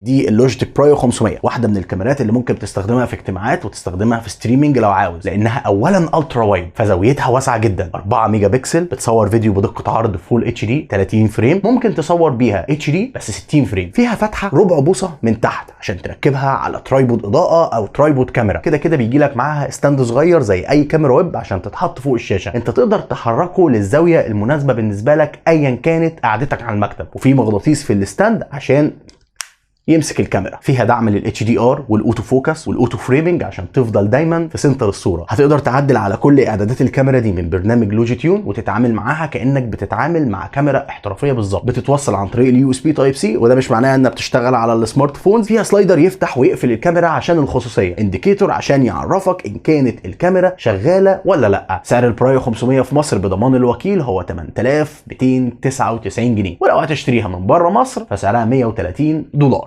دي ال Logitech Brio 500، واحدة من الكاميرات اللي ممكن تستخدمها في اجتماعات وتستخدمها في streaming لو عاوز، لانها اولا ultra wide فزاويتها واسعة جدا، 4 ميجا بكسل، بتصور فيديو بدقة عرض full HD 30 frame، ممكن تصور بيها HD بس 60 frame. فيها فتحه ربع بوصه من تحت عشان تركبها على tripod اضاءه او tripod كاميرا. كده كده بيجي لك معاها stand صغير زي اي كاميرا ويب عشان تتحط فوق الشاشة، انت تقدر تحركه للزاويه المناسبة بالنسبة لك ايا كانت قعدتك على المكتب. وفي مغناطيس في ال stand عشان يمسك الكاميرا. فيها دعم لل HDR وال auto focus وال auto framing عشان تفضل دايما في center الصورة. هتقدر تعدل على كل اعدادات الكاميرا دي من برنامج Logitune وتتعامل معاها كانك بتتعامل مع كاميرا احترافية بالظبط. بتتوصل عن طريق ال USB Type C، وده مش معناه انها بتشتغل على ال smartphones. فيها slider يفتح ويقفل الكاميرا عشان الخصوصيه، indicator عشان يعرفك ان كانت الكاميرا شغالة ولا لا. سعر ال Brio 500 في مصر بضمان الوكيل هو 8299 جنيه، ولو هتشتريها من بره مصر فسعرها 130 دولار.